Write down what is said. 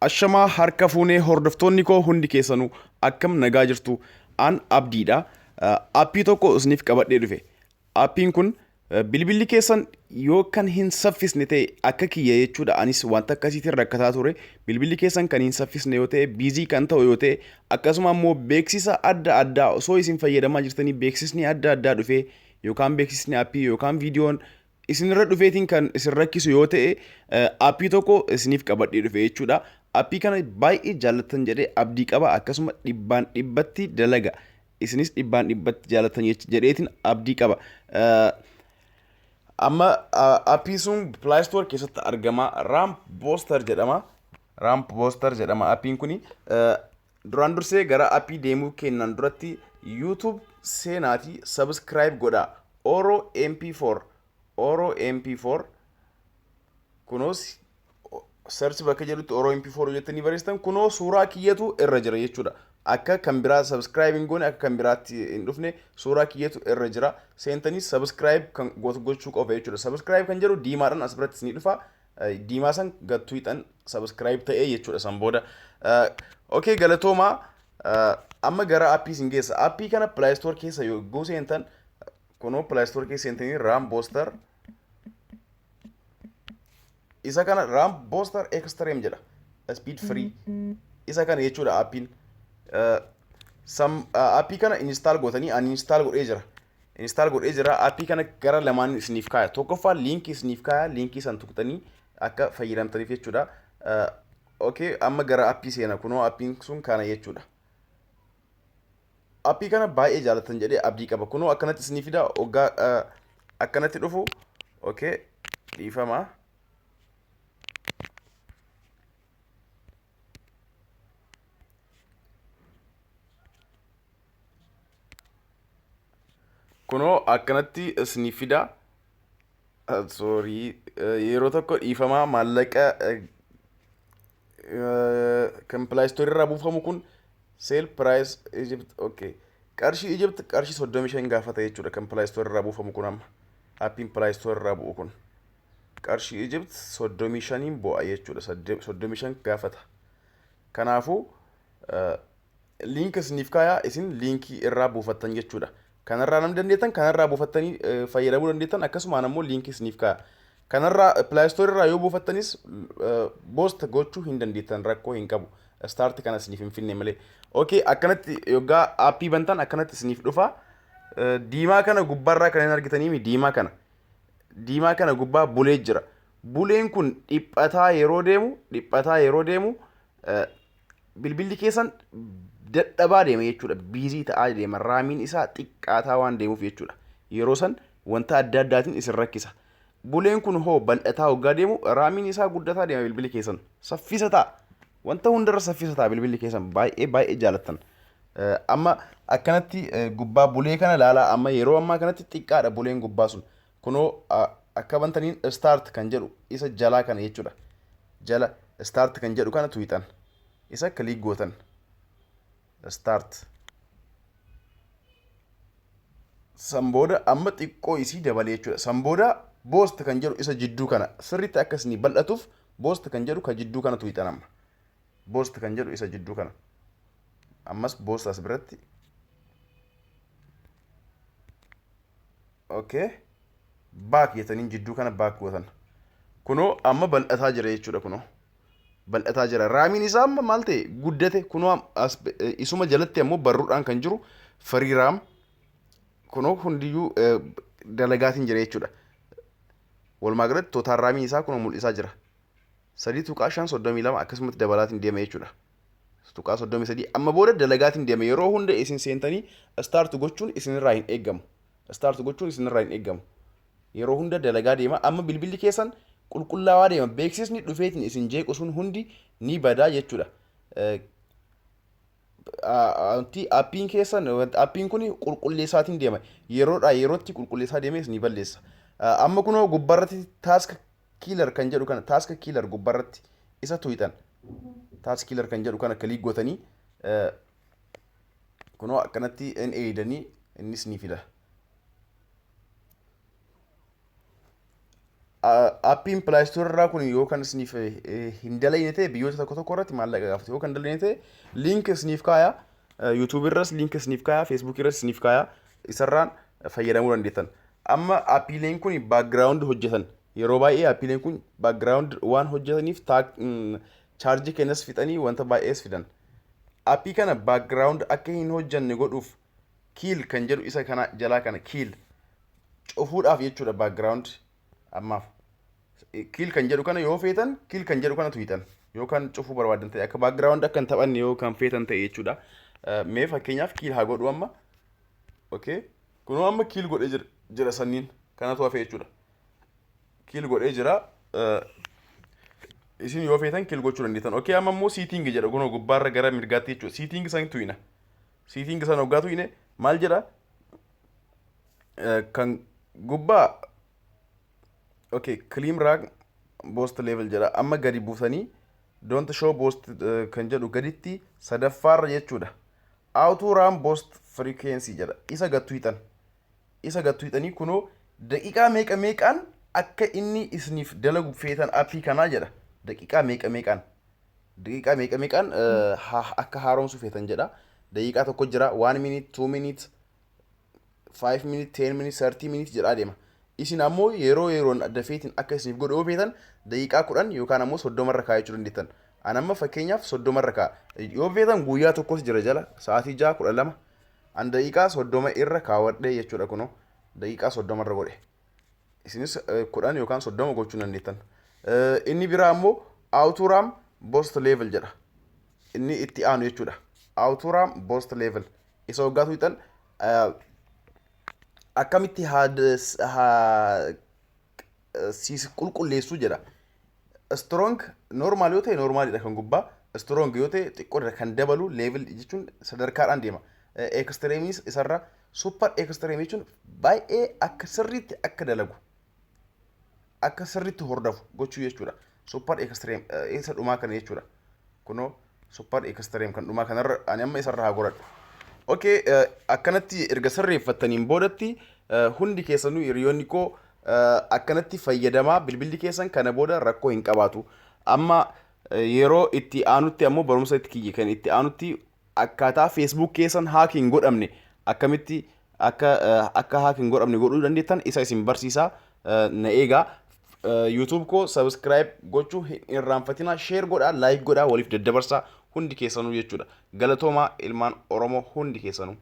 Ashamaa harka fuunee hordoftoonni koo hundi keessanuu akkam nagaa jirtu an abdiidha. Aappii tokko isiniif qabadhee dhufe. Aappiin kun bilbilli keessan yoo kan hin saffisne ta'e akka kiyya jechuudha. Anis wanta akkasiitiin rakkataa ture. Bilbilli keessan kan hin saffisne yoo ta'e, biizii kan ta'u yoo ta'e, akkasuma immoo beeksisa adda addaa osoo isin fayyadamaa jirtanii beeksisni adda addaa dhufee yookaan beeksisni aappii yookaan viidiyoon isinirra dhufeetiin kan isin rakkisu yoo ta'e aappii tokko isiniif qabadhee dhufe jechuudha. Aappii kana baay'ee jaallattan jedhee abdii qaba akkasuma dhibbaan dhibbatti dalaga. Isinis dhibbaan dhibbatti jaallattan jedheetiin abdii qaba. Amma aappii sun Play Store keessatti argama. Ramp Booster jedhama. Ramp Booster jedhama aappiin kuni. Duraan dursee gara aappii deemuu keenyaan duratti YouTube seenaatii subscribe godhaa. Oro MP4 Oro MP4 kunoos search bakka jedhutti Oro MP4 jettanii barreessitan kunoo suuraa kiyyatu irra jira jechuudha. Akka kan biraa subscribe hin goone akka kan biraatti hin dhufne suuraa kiyyatu irra jira. Seentanii subscribe kan gochuu qofa jechuudha. Subscribe kan jedhu diimaadhaan as biratti isinii dhufa. Diimaa san gattuu hixan subscribe ta'ee jechuudha san booda. Okay galatoomaa amma gara aappii isin geessa. Aappii kana Play Store keessa yogguu seentan kunoo Play Store keessa seentanii RAM Booster isa kana RAM Booster Extreme jedha. Speed free isa kana jechuudha aappiin. Aappii kana install gootanii ani install godhee jira. Install godhee jira. Aappii kana gara lamaan isiniif kaaya. Tokkoffaa liinkii isiniif kaaya. Liinkii san tuqxanii akka fayyadamtaniif jechuudha. Okay, amma gara aappii seena. Kunoo aappiin sun kana jechuudha. Aappii kana baay'ee jaallattan jedhee abdii qaba. Kunoo akkanatti isinii fida. Hoggaa akkanatti dhufu. Okay, dhiifama. Kunoo akkanatti isinii fida. Sorry, yeroo tokko dhiifamaa maallaqa kan Play Store irraa buufamu kun sale price Egypt okay. Qarshii Egypt qarshii 35 gaafata jechuudha kan Play Store irraa buufamu kun amma. Appiin Play Store irraa bu'u kun. Qarshii Egypt 35 bu'a jechuudha 35 gaafata. Kanaafuu link isiniif kaayaa isin liinkii irraa buufattan jechuudha. Kanarraa namni dandeettan kanarraa buufattanii fayyadamuu dandeettan akkasumaan ammoo liinkii isiniif kaaya. Kanarraa Play Store irraa yoo buufattanis boost gochuu hin dandeettan rakkoo hin qabu. Start kana isiniif hin finne malee. Okay akkanatti yoggaa aappii bantan akkanatti isiniif dhufa. Diimaa kana gubbaarraa kan hin argitanii diimaa kana. Diimaa kana gubbaa bulee jira. Buleen kun dhiphataa yeroo deemu dhiphataa yeroo deemu bilbilli keessan dadhabaa deema jechuudha. Biizii ta'aa deema. Raamiin isaa xiqqaataa waan deemuuf jechuudha. Yeroo san wanta adda addaatiin isin rakkisa. Buleen kun hoo bal'ataa hoggaa deemu raamiin isaa guddataa deema bilbilli keessan. Saffisa ta'a. Wanta hundarra saffisa ta'a bilbilli keessan baay'ee baay'ee jaalattan. Amma akkanatti gubbaa bulee kana ilaalaa amma yeroo ammaa kanatti xiqqaadha buleen gubbaa sun. Kunoo akka bantaniin start kan jedhu isa jalaa kana jechuudha. Jala start kan jedhu kana tuqxan. Isa click gootan. Start. San booda amma xiqqoo isii dabalee jechuudha. San booda boost kan jedhu isa jidduu kana sirriitti akka isinii bal'atuuf boost kan jedhu ka jidduu kana tuqxan amma. Boost kan jedhu isa jidduu kana. Ammas boost as biratti. Okay. Back jettaniin jidduu kana back gootan. Kunoo amma bal'ataa jira jechuudha kunoo. Bal'ataa jira. Raamiin isaa amma maal ta'e guddate kunoo as isuma jalatti ammoo barruudhaan kan jiru firii raam kunoo hundiyyuu dalagaatiin jira jechuudha. Walumaa galatti tootaal raamiin isaa kunoo mul'isaa jira. 3.5 32 akkasumatti dabalaatiin deema jechuudha. Tuqaa 33 amma booda dalagaatiin deema yeroo hunda isin seentanii start gochuun isinirraa hin eeggamu. Start gochuun isinirraa hin eeggamu. Yeroo hunda dalagaa deema amma bilbilli keessan qulqullaawaa deema beeksisni dhufeetiin isin jeequ sun hundi ni badaa jechuudha. Wanti appiin keessan appiin kun qulqulleessaatiin deema yeroodhaa yerootti qulqulleessaa deemee isinii balleessa. Amma kunoo gubbaarratti task killer kan jedhu kana task killer gubbaarratti isa tuqxan task killer kan jedhu kana click gootanii kunoo akkanatti hin eeydanii innis ni fida. Appiin Play Store irraa kun yoo kan isiniif hin dalagne ta'e, biyyoota tokko tokko irratti maallaqa gaafatu. Yoo kan dalagne ta'e, link isiniif kaaya. YouTube irras link isiniif kaaya, Facebook irras isiniif kaaya. Isarraan fayyadamuu dandeettan. Amma appiileen kun background hojjetan. Yeroo baay'ee appiileen kun background waan hojjetaniif chaarjii kennas fixanii wanta baay'ees fidan. Appii kana background akka hin hojjenne godhuuf kill kan jedhu isa kana jalaa kana kill cufuudhaaf jechuudha background ammaaf. Kill kan jedhu kana yoo feetan, kill kan jedhu kana tuqxan yookaan cufuu barbaadan ta'e, akka background akka hin taphanne yoo kan feetan ta'e jechuudha. Mee fakkeenyaaf kill haa godhu amma. Okay. Kunoo amma kill godhee jira, sanniin kanatu hafe jechuudha. Kill godhee jira. Isin yoo feetan kill gochuu dandeettan. Okay, amma immoo setting jedha kunoo gubbaarra gara mirgaatti jechuudha. Setting san tuyina. Setting san hoggaa tuyine maal jedha? Kan gubbaa, okay, clean RAM boost level jedha. Amma gadi buusanii don't show boost kan jedhu gaditti sadaffaarra jechuudha. Auto RAM boost frequency jedha. Isa gattu hixan. Isa gattu hixanii kunoo daqiiqaa meeqa meeqaan akka inni isiniif dalagu feetan appii kanaa jedha. Daqiiqaa meeqa meeqaan. Daqiiqaa meeqa meeqaan akka haaromsu feetan jedha. Daqiiqaa tokko jira, 1 minute, 2 minute, 5 minute, 10 minute, 30 minute jedhaa deema. Isin ammoo yeroo yeroon dafeetiin akka isiniif godhu yoo feetan, daqiiqaa 10 yookaan ammoo 30rra kaa'achuu dandeettan. An amma fakkeenyaaf 30rra kaa'a. Yoo feetan guyyaa tokkos jira jala, sa'aatii 6, 12. An daqiiqaa 30 irra kaawwadhee jechuudha, kunoo daqiiqaa 30rra godhe. Isinis 10 yookaan 30 gochuu dandeettan. Inni biraa ammoo auto RAM boost level jedha. Inni itti aanu jechuudha. Auto RAM boost level. Isa waggaa tuqxan akkamitti haa siis qulqulleessuu jedha. Strong, normal yoo ta'e normalidha kan gubbaa. Strong yoo ta'e xiqqoodha kan dabalu, level jechuun sadarkaadhaan deema. Extremeis isarra, super extreme jechuun baay'ee akka sirriitti akka dalagu, akka sirriitti hordofu gochuu jechuudha. Super extreme isa dhumaa kana jechuudha. Kunoo super extreme kan dhumaa kanarra ani amma isarra haa godhadhu. Okay, akkanatti erga sirreeffattaniin boodatti, hundi keessanuu hiriyoonni koo, akkanatti fayyadamaa, bilbilli keessan kana booda rakkoo hin qabaatu. Amma yeroo itti aanutti ammoo barumsa itti kiyye kan itti aanutti akkaataa Facebook keessan hack hin godhamne, akkamitti akka hack hin godhamne godhuu dandeettan isa isin barsiisaa, na eegaa. YouTube koo subscribe gochuu hin irraanfatinaa, share godhaa, like godhaa, waliif daddabarsaa hundi keessanuu jechuudha. Galatoomaa ilmaan Oromoo hundi keessanuu.